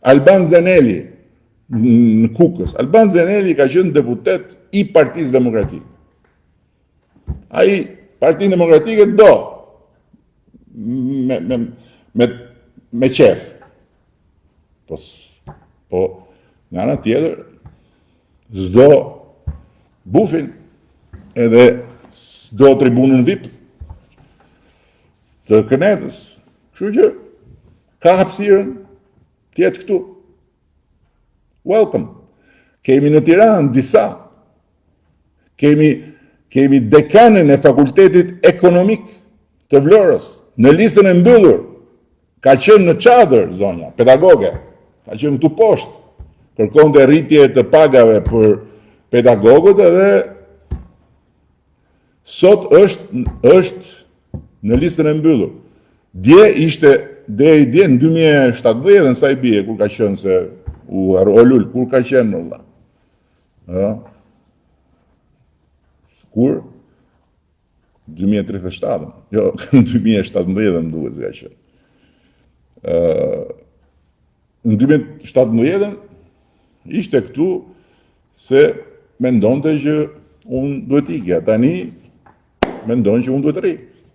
Alban Zeneli në Kukës. Alban Zeneli ka qenë deputet i Partisë Demokratike. Ai Partinë Demokratike do me me me me qef. Po po nga ana tjetër s'do bufin edhe s'do tribunën VIP të kënetës. Kështu që ka hapësirën të jetë këtu. Welcome. Kemi në Tiranë disa. Kemi kemi dekanin e Fakultetit Ekonomik të Vlorës në listën e mbyllur. Ka qenë në çadër zonja, pedagoge. Ka qenë këtu poshtë. Kërkonte rritje të pagave për pedagogët edhe Sot është është në listën e mbyllur. Dje ishte deri dje në 2017 sa i bie kur ka qenë se u harro Lul kur ka qenë më vëlla. Ë? Kur 2037, jo, në 2017 më duket se ka qenë. Ë në 2017 ishte këtu se mendonte që unë duhet ikja. Tani mendon që unë duhet rri.